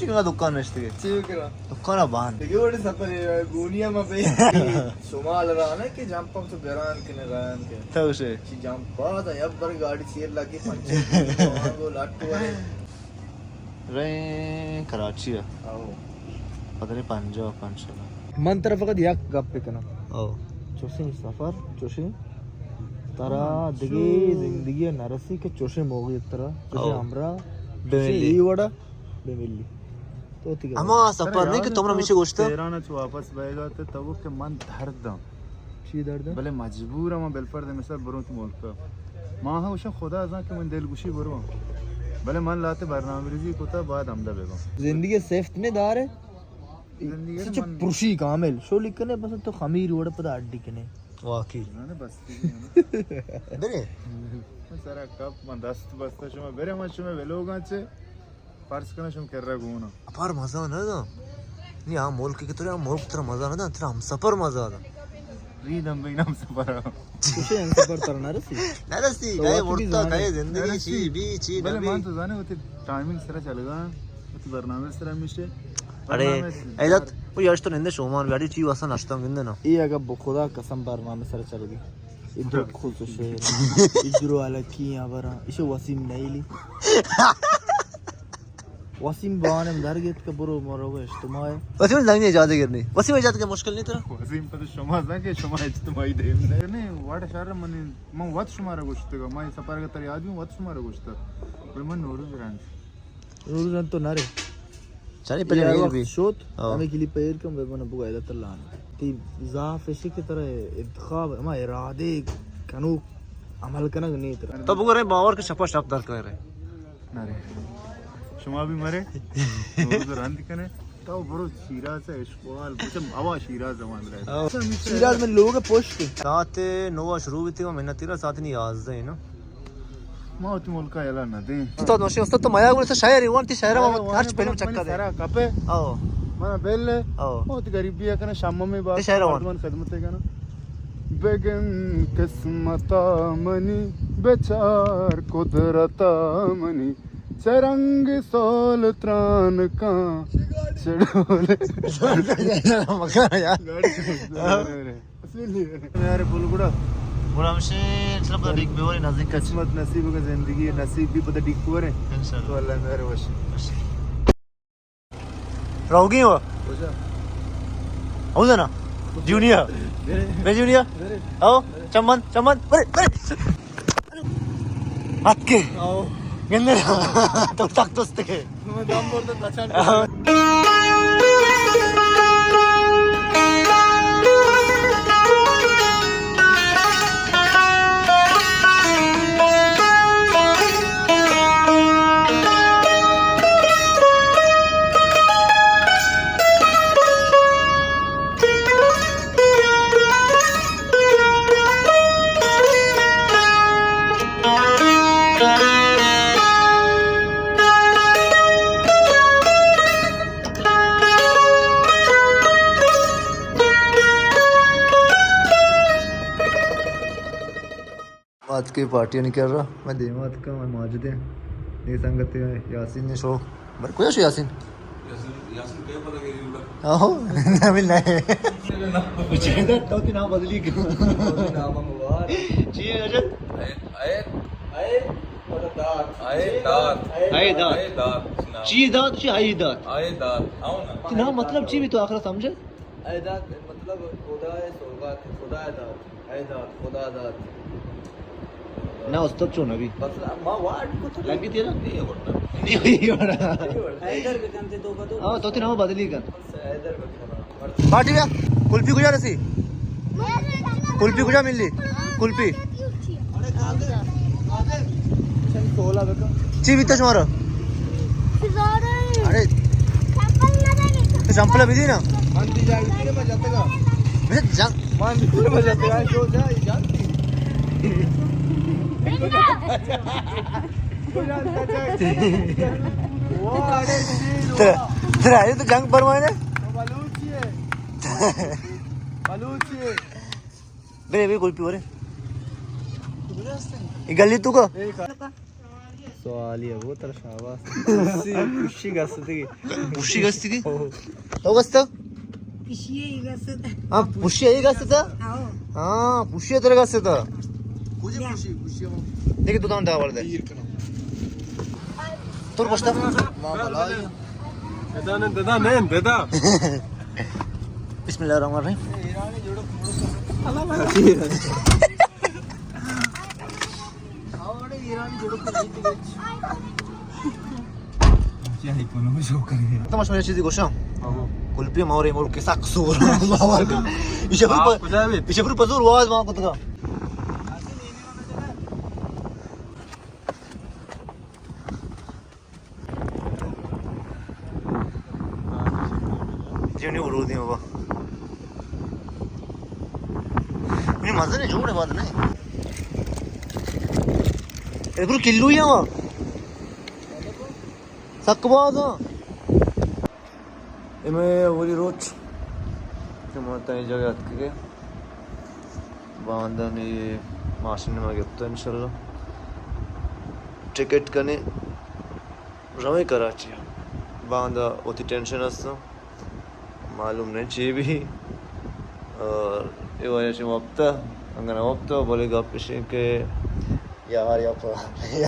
چی کنگا دکان نشتگے؟ چی کرا؟ دکان بند۔ دیگه وڑے سفر گونی ما بے۔ شما لرانه کہ جمپ تو گران کنے ران کے۔ تو شے۔ چی جمپ بعد یا بر گاڑی چیر لگی پنچر کو لٹ ورے۔ رئے کراچی ءَ۔ او۔ پتہ نہیں پنجاہ پنچ سال۔ من ترا فقط یک گپ بکناں۔ او۔ چوشیں سفر، چوشیں ترا دگہ زندگی نرسی کہ چوشیں موقع ترا، چوشیں او۔ ہمراہ، بہ چوشیں ملی۔ ای وڑا بہ ملی۔ تو تیگا ہما سفر نہیں کہ تو منا میشے گوشتا۔ تہران چ واپس بیگا تے تو کہ من درداں۔ چی درد؟ بلے مجبور ہم بلفرد مثال بروں تو ملک۔ ما ہم اوشن خدا ازاں کہ من دلگوشی بروں۔ بلے من لاتے برنامہ ریزی کتا بعد ہمدا بگم۔ زندگی صفت نے دارے۔ زندگی چہ من پروشی کامل۔ شو لکھنے بس تو خمیر وڑ پدا اڈی کنے۔ واقعی۔ بس۔ برے۔ سرا کپ من دست بستا شما برے من شما ولوگاں چے۔ فرض کناں شما کرا گونا۔ اپار مزہ نہ دا۔ نی آ ملک کہ تو آ ملک ترا مزہ نہ دا، ترا ہم سفر مزہ دا۔ رید ہم بین ہم سفر۔ چوشے ہم سفر ترا نہ رسی؟ نہ رسی، تو گئے وقت بھی ورتا، زانے۔ گئے زندگی نہ رسی۔ چی بی، چی بلے نہ بی۔ من تو زانے ہوتی ٹائمنگ سرا چلگا، ہوتی برنامہ سرا میشے۔ اڑے، برنامہ اے دات، وہ یاشتو نندے شومان گاڑی چی واسا نشتا گندے نا۔ اے اگا بخدا قسم برنامہ سرا چلگی۔ ادرو خصوصی۔ ادرو الکی آ برا۔ ایشو وسیم نیلی۔ وسیم بانم در گیت کہ برو مرو اجتماعی۔ وسیم زنگ اجازت گرنی۔ وسیم اجازت کے مشکل نہیں ترا۔ وسیم پتہ شما زنگ کہ شما اجتماعی دیم نے۔ نہیں، واٹ شہر منی، من وقت شما را گوشتگا، من سفر کا تر یاد ہوں، وقت شما را گوشتگ۔ پر من نوروز رنگ۔ روزن تو نرے۔ چاری پہلے یا میر وقت بھی۔ شوت، ہاں۔ ہمیں کلیپ ایر کم، بے من بگا ایدا تلان۔ تی ضعف اشی کہ ترا انتخاب، ہما ارادے کنوک عمل کنگ نہیں ترا۔ تو بگو رہے باور کے شپا شپ در کر رہے۔ نرے۔ شما بھی مرے۔ روز رند کنے۔ تو برو شیراز ہے، اشکوال، بچم ہوا شیراز زمان رہے۔ ہاں۔ شیراز میں لوگ پشت۔ ساعت نو شروع بیتی و محنتی را ساعت نی یازدہ ہے نا۔ ما وتی ملک ءَ یلہ نہ دیں۔ استاد نوشیں، استاد تو میا گوشت شاعر وان، تی شاعر ما ہر چ فلم چکا دے۔ سرا کپے۔ او۔ منا بیل۔ او۔ وتی غریبی ءَ کنا شام میں بات شاعر وان۔ مردمان خدمت کنا۔ بگن قسمتا منی، بچار قدرتا منی، چرنگ سول تران کان چڑول۔ مکان یار۔ یار بول گڑا۔ گڑا ہمشے انشاءاللہ پدا بیگ بیوری نزدیک کچ۔ قسمت نصیب کا زندگی ہے، نصیب بھی پتہ ڈیک پورے۔ انشاءاللہ۔ تو اللہ میرے وش۔ وش۔ روگی ہو؟ کجا؟ ہو نا؟ جونیا۔ میرے۔ بے جونیا؟ میرے۔ او، میرے۔ چمن، چمن۔ برے، برے۔ ہتکے۔ او۔ گندے۔ تو تک دوست کے۔ آتکے پارٹی نہیں کر رہا، میں دیما آتکا، میں ماجد ہیں، یہ سنگت ہے یاسین نے شو۔ بر-، کجا شو یاسین؟ یاسین، یاسین کئے پتہ کہ ریوڑا؟ آہو، نہ ملنا ہے۔ چی دات؟ تو تی نام بدلی کن۔ نام مبارک۔ چی ہے رجت؟ اے، اے، اے، پتہ دات۔ اے دات۔ اے دات۔ اے دات۔ چی دات؟ چی اے دات؟ اے دات۔ آؤ نا۔ تی نام مطلب چی بھی تو آخر سمجھے؟ اے دات مطلب خدا ہے، سوگات، خدا ہے دات۔ اے دات، خدا دات۔ نہ، استاد چون ابھی؟ بس ما واٹ کو تو لگی تیرا؟ نہیں، وڑنا۔ نہیں، وڑنا۔ حیدر بکن تے تو بدو۔ ہاں، تو تیرا بدلی کن۔ حیدر بکن۔ پارٹی بیا، کلفی کجا رسی؟ کلفی کجا ملی؟ کلفی۔ چی بیتا شمارا؟ ارے۔ چمپل ابھی دی نا۔ من دی جا، اتنے میں جاتے گا۔ میں جا۔ من دی جا، میں جاتے گا، جو جا، یہ جانتی۔ ترا، ترا، یہ تو جنگ پروانے۔ بلوچی ہے۔ بلوچی ہے۔ بلے، بلے، کوئی پیورے۔ یہ گلی تو کا؟ سوالی ءَ بوتر شاباس۔ پوشی، پوشی گستگی۔ پوشی گستگی؟ او۔ تو گستا؟ پوشی ءَ گستا۔ ہاں، پوشی ءَ گستا؟ آؤ۔ ہاں، پوشی ءَ ترا گستا۔ کجا پوشی؟ پوشی ءَ۔ دیکھ تو دان داور دے۔ تور پشتا۔ ددا نے، ددا نے، ددا۔ بسم اللہ الرحمن الرحیم۔ تماش من چیزی گوشاں۔ کلپی مورے ملک سک سور۔ ایشی پر، ایشی پر پزور واز وان کتگا۔ جنی ورودی بابا۔ نی مزہ نے جوڑ ہے بات نہیں۔ اے برو کلو ہی ہوا۔ سک باز ہاں۔ اے مئے اولی روچ کہ ما تاں اے جاگہ اتکگے۔ باندا نی ماشین ما گپتا انشاءاللہ۔ ٹکٹ کنے رویں کراچی۔ باندا وتی ٹینشن استاں۔ معلوم نہیں چی بھی۔ اور اے وجہ چہ وپتا، انگا نہ وپتا، بلے گپ اش کہ یار یا پا